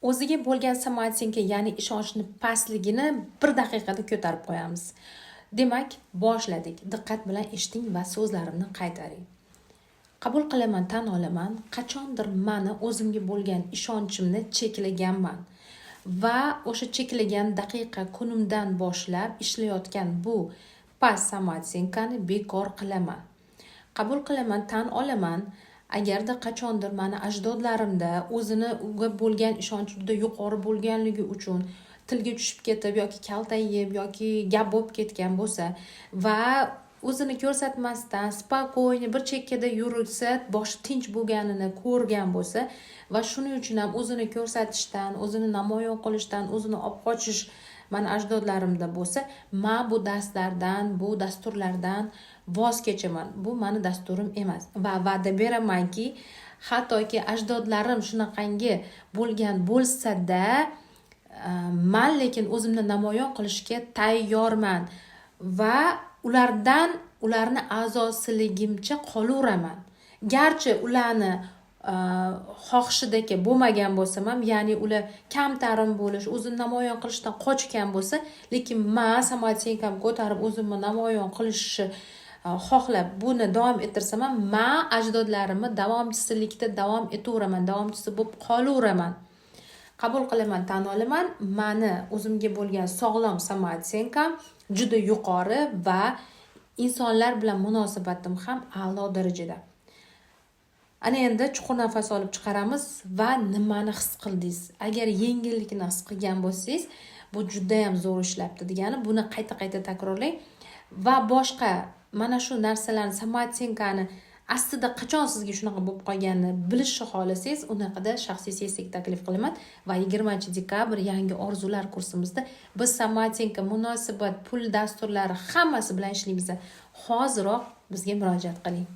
O'ziga bo'lgan самооценка, ya'ni ishonchni pastligini bir daqiqada ko'tarib qo'yamiz. Demak, boshladik. Diqqat bilan eshiting va so'zlarimni qaytaring. Qabul qilaman, tan olaman, qachondir mani o'zimga bo'lgan ishonchimni cheklaganman va o'sha cheklagan daqiqa kunimdan boshlab ishlayotgan bu past самооценка ni bekor qilaman. Qabul qilaman, tan olaman, agarda qachondir mani ajdodlarimda o'zini unga bo'lgan ishonchi juda yuqori bo'lganligi uchun tilga tushib ketib yoki kaltak yeb yoki gap bo'lib ketgan bo'lsa va o'zini ko'rsatmasdan спокойно bir chekkada yursa, boshi tinch bo'lganini ko'rgan bo'lsa va shuning uchun ham o'zini ko'rsatishdan, o'zini namoyon qilishdan, o'zini olib qochish mani ajdodlarimda bo'lsa, man bu darslardan, bu dasturlardan voz kechaman. Bu mani dasturim emas va va'da beramanki, hattoki ajdodlarim shunaqangi bo'lgan bo'lsa-da, man lekin o'zimni namoyon qilishga tayyorman va ulardan, ularni a'zosiligimcha qolaveraman. Garchi ularni xohishidagi bo'lmagan bo'lsam ham, ya'ni ular kamtarin bo'lish, o'zini namoyon qilishdan qochgan bo'lsa, lekin man самооценка mni ko'tarib, o'zimni namoyon qilishni xohlab, buni davom ettirsam ham, man ajdodlarimni davomchisilikda davom etaveraman, davomchisi bo'lib qolaveraman. Qabul qilaman, tan olaman, mani o'zimga bo'lgan sog'lom самооценка m juda yuqori va insonlar bilan munosabatim ham a'lo darajada. Ana endi chuqur nafas olib chiqaramiz va nimani his qildingiz? Agar yengillikni his qilgan bo'lsangiz, bu judayam zo'r ishlabdi degani. Buni qayta qayta takrorlang va boshqa mana shu narsalarni, самооценка ni aslida qachon sizga shunaqa bo'lib qolganini bilishni xohlasangiz, unaqada shaxsiy sessiyaga taklif qilaman va 20-dekabr yangi orzular kursimizda biz самооценка, munosabat, pul dasturlari, hammasi bilan ishlaymiz. Hoziroq bizga murojaat qiling.